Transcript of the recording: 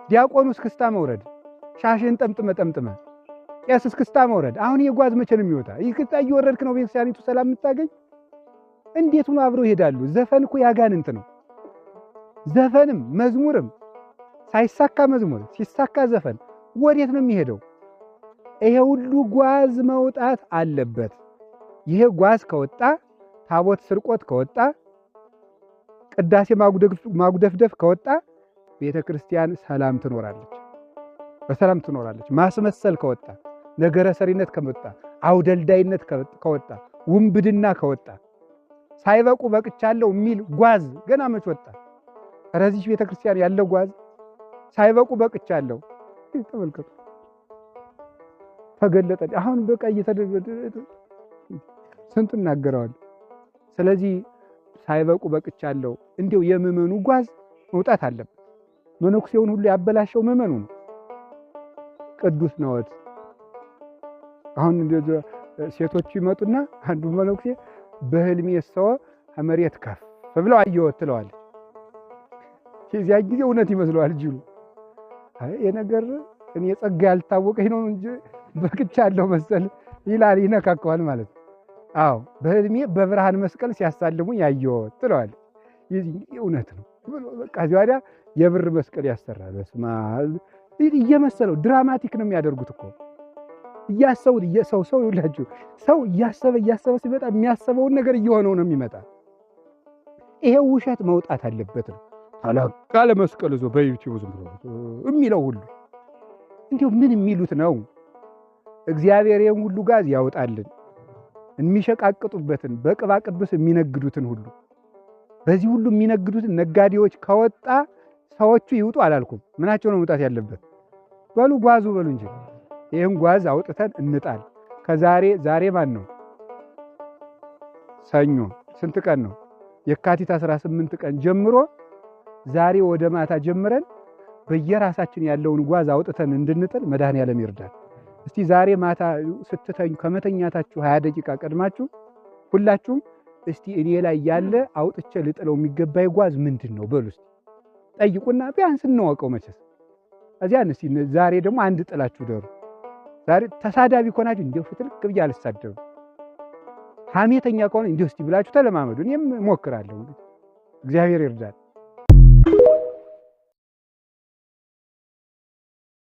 ዲያቆኑ እስክስታ መውረድ፣ ሻሽን ጠምጥመ ጠምጥመ፣ ቄስ እስክስታ መውረድ። አሁን ይህ ጓዝ መቼ ነው የሚወጣ? ይህ እስክስታ እየወረድክ ነው ቤተክርስቲያኒቱ ሰላም የምታገኝ? እንዴት ሆኖ አብረው ይሄዳሉ? ዘፈን እኮ ያጋንንት ነው። ዘፈንም መዝሙርም ሳይሳካ መዝሙር ሲሳካ ዘፈን ወዴት ነው የሚሄደው? ይሄ ሁሉ ጓዝ መውጣት አለበት። ይሄ ጓዝ ከወጣ፣ ታቦት ስርቆት ከወጣ፣ ቅዳሴ ማጉደፍደፍ ከወጣ ቤተ ክርስቲያን ሰላም ትኖራለች፣ በሰላም ትኖራለች። ማስመሰል ከወጣ፣ ነገረ ሰሪነት ከወጣ፣ አውደልዳይነት ከወጣ፣ ውንብድና ከወጣ፣ ሳይበቁ በቅቻለሁ የሚል ጓዝ ገና መች ወጣ? ረዚች ቤተ ክርስቲያን ያለው ጓዝ ሳይበቁ በቅቻለሁ። ተመልከቱ፣ ተገለጠ። አሁን በቃ ስንቱ እናገረዋል። ስለዚህ ሳይበቁ በቅቻለሁ። እንዲው የምዕመኑ ጓዝ መውጣት አለበት። መነኩሴውን ሁሉ ያበላሸው ምዕመኑ ነው። ቅዱስ ነዎት። አሁን ሴቶቹ ይመጡና አንዱ መነኩሴ በህልሜ ሰው መሬት ከፍ ብለው አየሁት ትለዋለች። የዚያ ጊዜ እውነት ይመስለዋል ጅሉ። አይ የነገር እኔ ጸጋ ያልታወቀኝ ነው እንጂ በቅቻለሁ መሰል ይላል፣ ይነካከዋል ማለት ነው። አዎ በህልሜ በብርሃን መስቀል ሲያሳልሙኝ ያየሁት ትለዋለች። እውነት ነው። በቃ እዚህ ወዲያ የብር መስቀል ያሰራል። በስመ አብ እየመሰለው ድራማቲክ ነው የሚያደርጉት እኮ እያሰቡት ሰው ሰው ይውላችሁ ሰው እያሰበ እያሰበ ሲመጣ የሚያሰበውን ነገር እየሆነው ነው የሚመጣ። ይሄ ውሸት መውጣት አለበት ነው። ታላቅ ቃለ መስቀል ይዞ በዩቲዩብ ዝም ብሎ የሚለው ሁሉ እንዲሁ ምን የሚሉት ነው? እግዚአብሔር ይሄን ሁሉ ጋዝ ያውጣልን። የሚሸቃቅጡበትን በቅባ ቅዱስ የሚነግዱትን ሁሉ በዚህ ሁሉ የሚነግዱትን ነጋዴዎች ከወጣ ሰዎቹ ይውጡ አላልኩም። ምናቸው ነው መውጣት ያለበት? በሉ ጓዙ በሉ እንጂ ይህን ጓዝ አውጥተን እንጣል። ከዛሬ ዛሬ ማን ነው? ሰኞ ስንት ቀን ነው? የካቲት 18 ቀን ጀምሮ ዛሬ ወደ ማታ ጀምረን በየራሳችን ያለውን ጓዝ አውጥተን እንድንጥል መድኃኔዓለም ይርዳል። እስቲ ዛሬ ማታ ስትተኙ ከመተኛታችሁ 20 ደቂቃ ቀድማችሁ ሁላችሁም እስቲ እኔ ላይ ያለ አውጥቼ ልጥለው የሚገባኝ ጓዝ ምንድን ነው በሉ እስቲ ጠይቁና ቢያንስ እንወቀው መቼስ። እዚያን እስቲ ዛሬ ደግሞ አንድ ጥላችሁ ደሩ። ዛሬ ተሳዳቢ ከሆናችሁ እንዲያው ፍትልክ ብዬ አልሳደብም። ሐሜተኛ ከሆነ እንዲያው እስቲ ብላችሁ ተለማመዱ። እኔም እሞክራለሁ። እግዚአብሔር ይርዳል።